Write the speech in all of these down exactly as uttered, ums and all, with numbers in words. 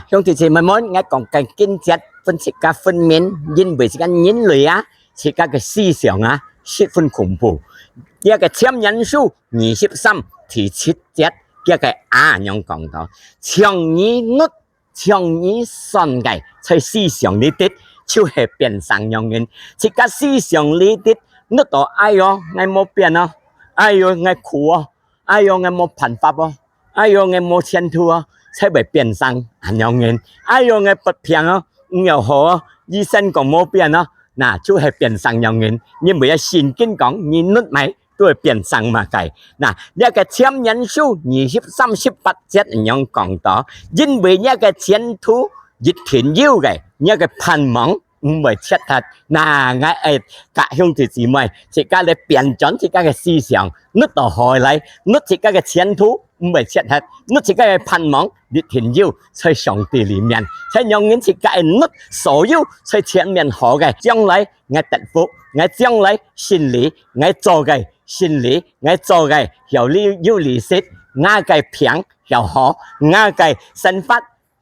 兄弟姊妹們，𠊎講个經節分自家分明，因為自家人類啊，自家个思想啊，十分恐怖。這个箴言書二十三第七節，這个啊，恁樣講到：像你律，像你算个，在思想裡底，就係變成樣人。自家思想裡底，律到：「哎喲，𠊎無變哦，哎喲，𠊎苦哦，哎喲，𠊎無辦法哦，哎喲，𠊎無前途哦」，就會變成恁樣人。「哎喲，𠊎發病哦，毋曉好哦，醫生講無變哦」，那就係變成樣人。因為聖經講，你律麼，都會變成麼个。那這个箴言書二十三十八節恁樣講到：「因為這个前途一定有个，這个盼望毋會絕忒。」那𠊎愛佮兄弟姊妹，自家來變轉自家个思想，律到好來，律自家个前途毋會絕忒，律自家个盼望一定有，在上帝裡面。在樣人自家个律所有，在前面好个，將來𠊎得福，𠊎將來勝利，𠊎做个勝利，𠊎做个有利，有利息，𠊎个病曉好，𠊎个生活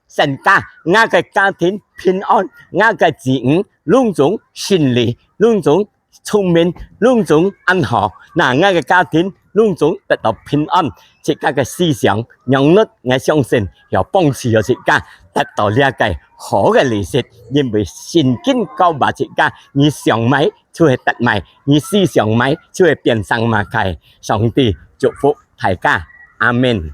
成家，𠊎个家庭平安，𠊎个子女攏總勝利，攏總聰明，攏總恁好。那𠊎个家庭攏總得到平安。自家个思想，樣律𠊎相信曉幫助自家得到這个好个利息，因為聖經教導自家，你想麼就會得麼，你思想麼就會變成麼个。上帝祝福大家，阿們。